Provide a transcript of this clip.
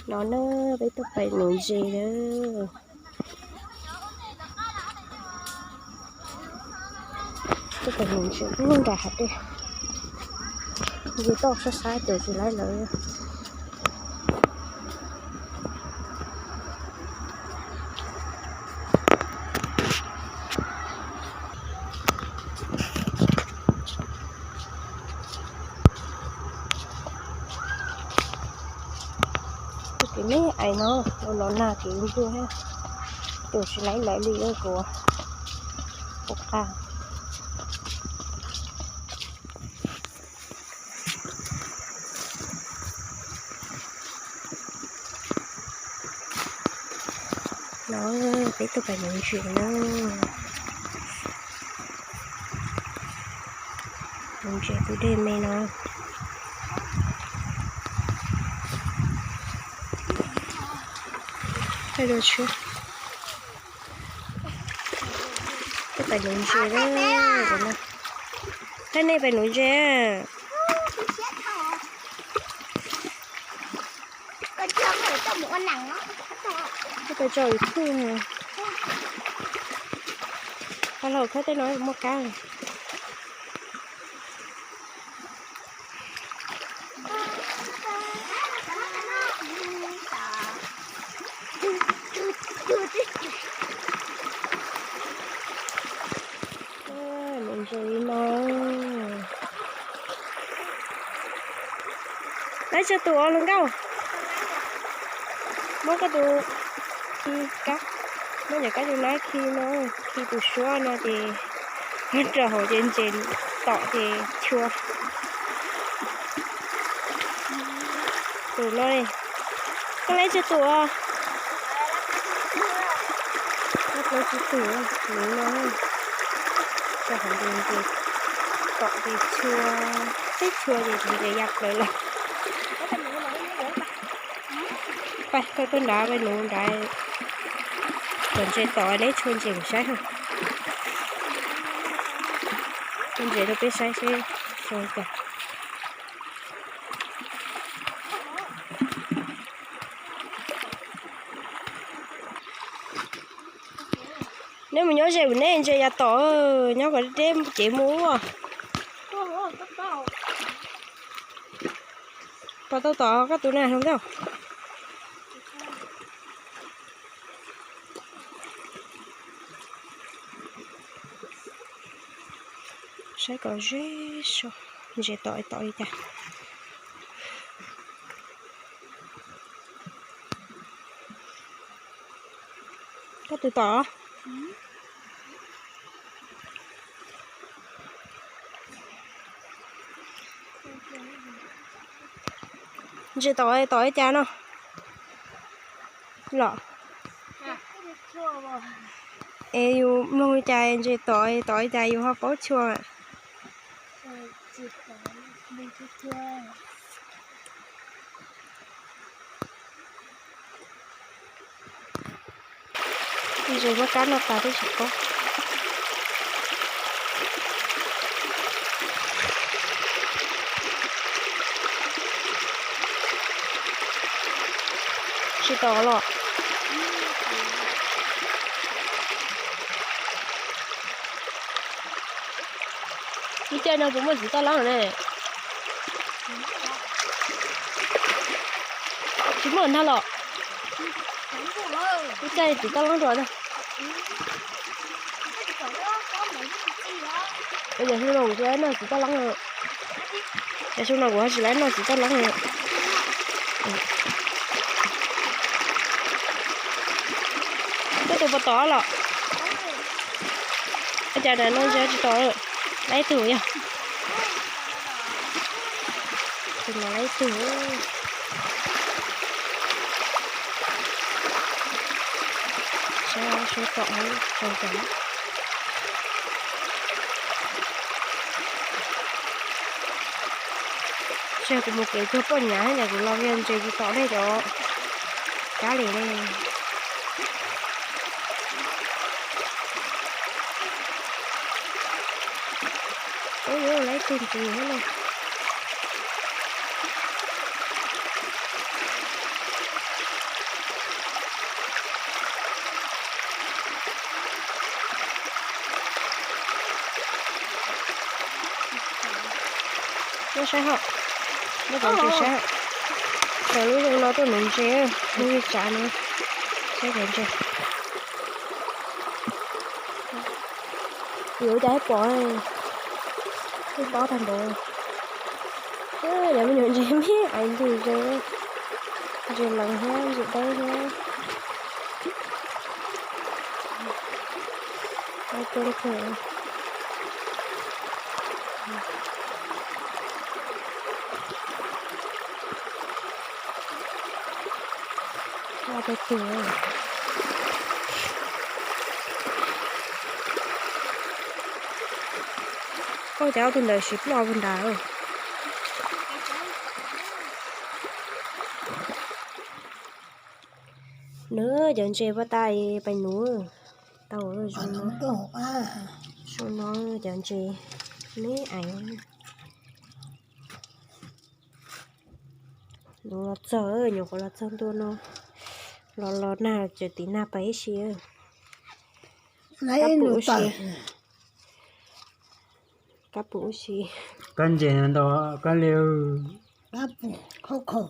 No na, peb tuaj pem nuv ntses na. Tuaj pem nuv ntses nyob nram hav dej. Yus toj sab sab ces tsis laib lawm. Tus me ais no los nag kev ntsuag thiab, tus tsis laib lawv li kuv ua qa. No peb tuaj pem nuv ntses na. Nuv ntses tus dej me no. Tuaj pem nuv ntses na. Thaij nej pem nuv ntses. Tuaj tso YouTube. Pab laug khawb tej no muaj kab. Nuv ntses li no. Laib tsawg tus hluas nkauj? Muab koj tus khi kab, muab cov kab tus nab khi no, khi tus suab no ces muab rau hauv ces ntses tom ces chua. Tus no, koj laib tsawg tus? Koj plaub tsib tug, nuv no, rau hauv ces ntses tom ces chua, tib chua ces ntses ya plaws lawm. Pab koj tuaj nrad, peb nuv nrad, tom ntses tom neb tshua ntses mus saib. Tshua ntses rau peb saib seb zoo li cas. Neb mus nyob ze neb ntses ya tom, nyob kom deb cev mus ua. Pom tau tom koj tus na hluas nkauj. Saib kom ze so, ntses tom tom li cas. Koj tus tom. Ntses tom tom li cas no los? Es yus mloog li cas ntses tom tom li cas yus ho paub chua? Ntses muab kab noj tas twb tsis paub. Tsis tom los? Lub caij no puas muaj txiv toj leeb ne? Tsis muaj ntag los? Lub caij txiv toj leeb dua na. Yog xyoo no kuv tsis laib noj txiv toj leeb. Yog xyoo no kuv ho tsis laib noj txiv toj leeb. Koj tus puas tom los? Ua cas no ntses tsis tom? Laib tug yog. Tus no laib tug. Saib suab tom zoo cas. Tseg kuv mus kev tuag poj nyav thiab kuv los yog ntses tsis tom nej cov kab li ne. Ub, yuav laib tug ntses thiab ne. Nyob sab hauv, nyob cov ntses sab hauv. Cov lub zoo no tuaj nuv ntses, lub li tsav no, saib cov ntses. Yuav cas pom, ib pob tag npaum. Cov me nyuam ntses me aiv ntws ze, ntses lees thiab ntses dawb thiab. Coob kawg. Loj tiag tiag. Ua cas ob tug ntawd siv ploj puag nrad. Nws cov ntses paj tas pais nuv tau zoo no. Zoo no cov ntses me aiv. Nuv los txog, nyuam qhuav los txog ntua no, los los nag tseem tiv nag pais ib si. Kab pum ib si, kab pum ib si. Kab ntses ntau, kab liab, khaub khaum.